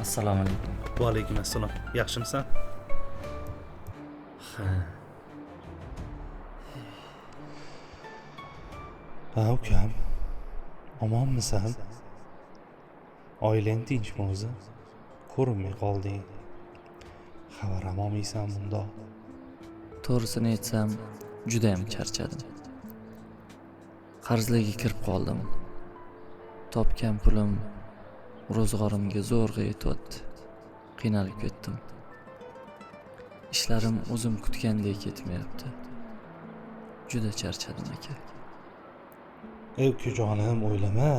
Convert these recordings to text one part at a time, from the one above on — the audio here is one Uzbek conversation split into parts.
Assalomu alaykum. Va alaykum assalom. Yaxshimisan? Ha. Ha, ukam. Omonmisan? Oilang tinchmi o'zi? Ko'rinmay qolding. Xabar ham olmaysan bundoq. To'g'risini aytsam, juda ham charchadim. Qarzlarga kirib qoldim. Topgan pulim ro'zg'orimga zo'rg'a yetyapti. Qiynalib ketdim. Ishlarim o'zim kutgandek ketmayapti. Juda charchadim aka. Ey ukajonim, o'ylama.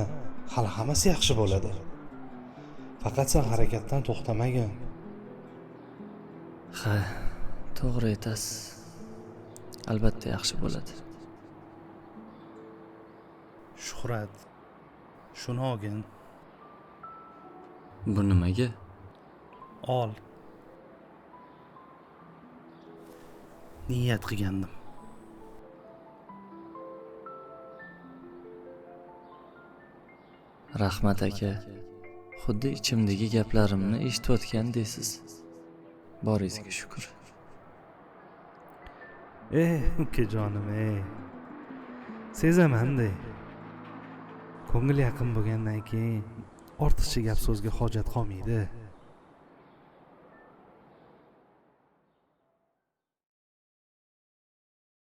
Hali hammasi yaxshi bo'ladi. Faqat sen harakatdan to'xtamagin. Ha, to'g'ri aytasiz. Albatta yaxshi bo'ladi. Shuhrat, shuni olgin. Bu nimaga? Ol. Niyat qilgandim. Rahmat aka. Xuddi ichimdagi gaplarimni eshitayotgandaysiz. Boringizga shukr. Ey ukajonim, ey. Sezaman-da. Ko'ngil yaqin bo'lgandan keyin ortiqcha gap so'zga hojat qolmaydi.